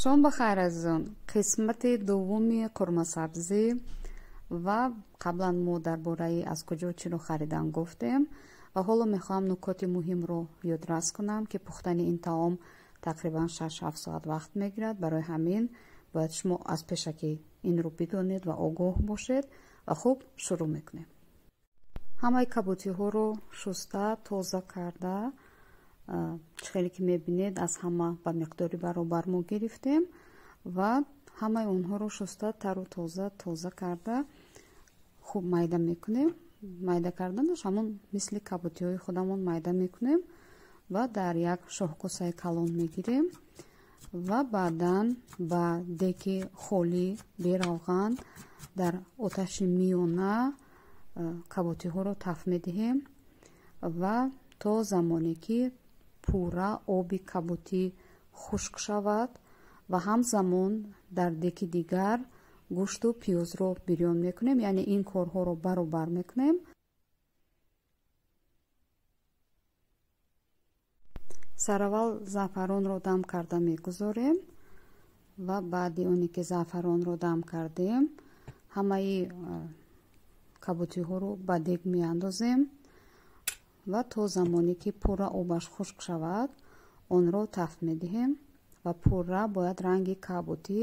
Шом бахайр азизон. Қисмати дуввуми қурмасабзӣ ва қаблан мо дар бораи аз куҷо чиро харидан гуфтем ва ҳоло мехоҳам нукоти муҳимро ёдрас кунам, ки пухтани ин таом тақрибан 6-7 соат вақт мегирад. Барои ҳамин бояд шумо аз пешакӣ инро бидонед ва огоҳ бошед. Ва хуб, шурӯъ мекунем. Ҳамаи кабутиҳоро шуста тоза карда, чӣ хеле ки мебинед, аз ҳама ба миқдори баробар мо гирифтем ва ҳамаи онҳоро шуста тару тоза карда хуб майда мекунем. Майда карданаш ҳамон мисли кабутиҳои худамон майда мекунем ва дар як шоҳкосаи калон мегирем ва баъдан ба деки холӣ беравған дар оташи миёна кабутиҳоро таф медиҳем ва то замоне ки пурра оби кабутӣ хушк шавад ва ҳамзамон дар деки дигар гӯшту пиёзро бирён мекунем, яъне ин корҳоро баробар мекунем. Сараввал заъфаронро дам карда мегузорем ва баъди оне ки заъфаронро дам кардем, ҳамаи кабутиҳоро ба дег меандозем ва то замоне ки пурра обаш хушк шавад, онро таф медиҳем ва пурра бояд ранги кабутӣ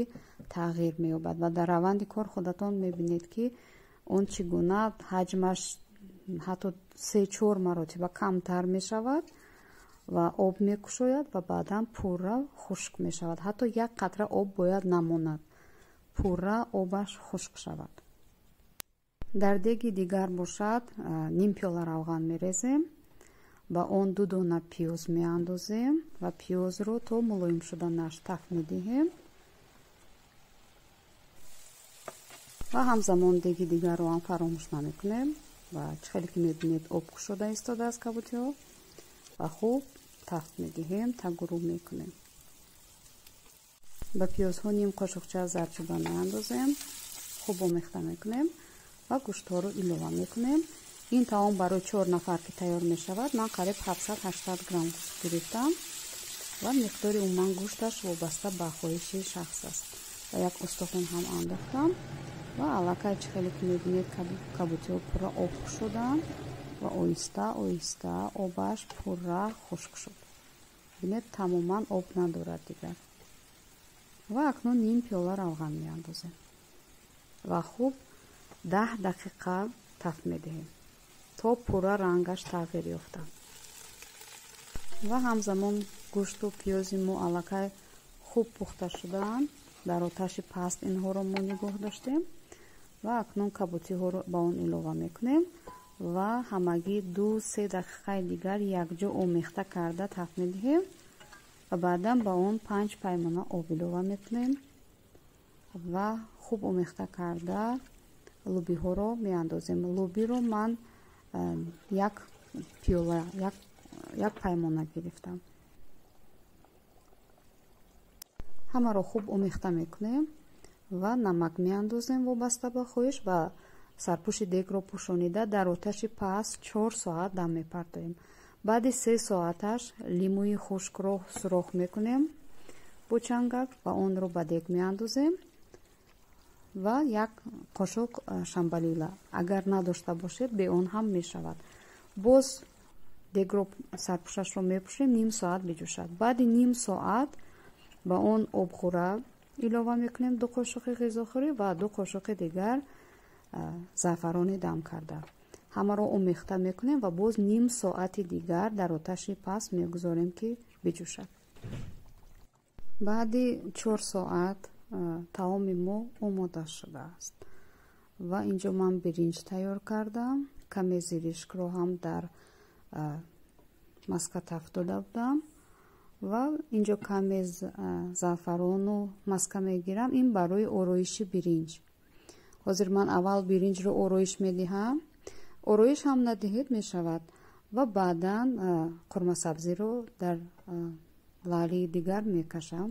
тағйир меёбад. Ва дар раванди кор худатон мебинед, ки он чӣ гуна ҳаҷмаш ҳатто 3-4 маротиба камтар мешавад ва об мекушояд ва баъдан пурра хушк мешавад. Ҳатто як қатра об бояд намонад, пурра обаш хушк шавад. Дар деги дигар бошад ним пиёла равған мерезем, ба он 2 дона пиёз меандозем ва пиёзро то мулоим шуданаш таф медиҳем ва ҳамзамон деги дигарро ҳам фаромӯш намекунем. Ва чӣ хеле ки мебинед, об кушода истодааст кабутиҳо ва хуб таф медиҳем, тагурӯ мекунем. Ба пиёзҳо ним қошуқча зардчӯба меандозем, хуб омехта мекунем ва гӯштҳоро илова мекунем. Ин таом барои 4 нафар ки тайёр мешавад, ман қариб 780 грамм гӯшт гирифтам ва миқдори умуман гӯшташ вобаста ба хоҳиши шахс аст. Ва як устухон ҳам андохтам ва аллакай чӣ хеле ки мебинед, кабутиҳо пурра об шуданд ва оҳиста оҳиста обаш пурра хушк шуд. Бинед, тамоман об надорад дигар. Ва акнун ним пиёла равған меандозем ва хуб 10 дақиқа таф медиҳем то пурра рангаш тағйир ёфтад. Ва ҳамзамон гӯшту пиёзи мо аллакай хуб пухта шудаанд. Дар оташи паст инҳоро мо нигоҳ доштем ва акнун кабутиҳоро ба он илова мекунем ва ҳамагӣ 2-3 дақиқаи дигар якҷо омехта карда таф медиҳем ва баъдан ба он 5 паймона об илова мекунем ва хуб омехта карда лӯбиҳоро меандозем. Лӯбиро ман як пиёла, як паймона гирифтам. Ҳамаро хуб омехта мекунем ва намак меандозем вобаста ба хоҳиш ва сарпӯши дегро пӯшонида дар оташи паст 4 соат дам мепартоем. Баъди 3 соаташ лимӯи хушкро сурох мекунем бо чангак ва онро ба дег меандозем ва як қошуқ шамбалила. Агар надошта бошед, бе он ҳам мешавад. Боз дегро сарпӯшашро мепӯшем, ним соат биҷӯшад. Баъди ним соат ба он обхӯра илова мекунем, 2 қошуқи ғизохӯрӣ ва 2 қошуқи дигар заъфарони дам карда. Ҳамаро омехта мекунем ва боз ним соати дигар дар оташи паст мегузорем, ки биҷӯшад. Баъди 4 соат таоми мо омода шудааст. Ва инҷо ман биринҷ тайёр кардам, каме зиришкро ҳам дар маска таф дода будам ва инҷо каме заъфарону маска мегирам. Ин барои ороиши биринҷ. Ҳозир ман аввал биринҷро ороиш медиҳам. Ороиш ҳам надиҳед мешавад ва баъдан қурмасабзиро дар лаълии дигар мекашам.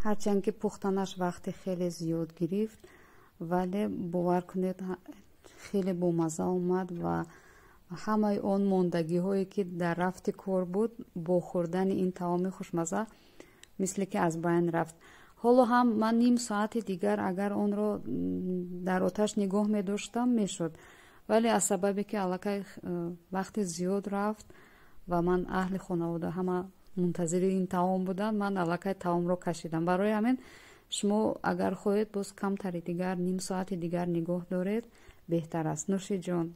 Ҳарчанд ки пухтанаш вақти хеле зиёд гирифт, вале бовар кунед, хеле бомазза омад ва ҳамаи он мондагиҳое, ки дар рафти кор буд, бо хӯрдани ин таоми хушмазза мисле ки аз байн рафт. Ҳоло ҳам ман ним соати дигар агар онро дар оташ нигоҳ медоштам, мешуд, вале аз сабабе ки аллакай вақти зиёд рафт ва ман аҳли хонавода ҳама мунтазири ин таом буданд, ман аллакай таомро кашидам. Барои ҳамин шумо агар хоҳед, боз камтари дигар, ним соати дигар нигоҳ доред, беҳтар аст. Нӯши ҷон.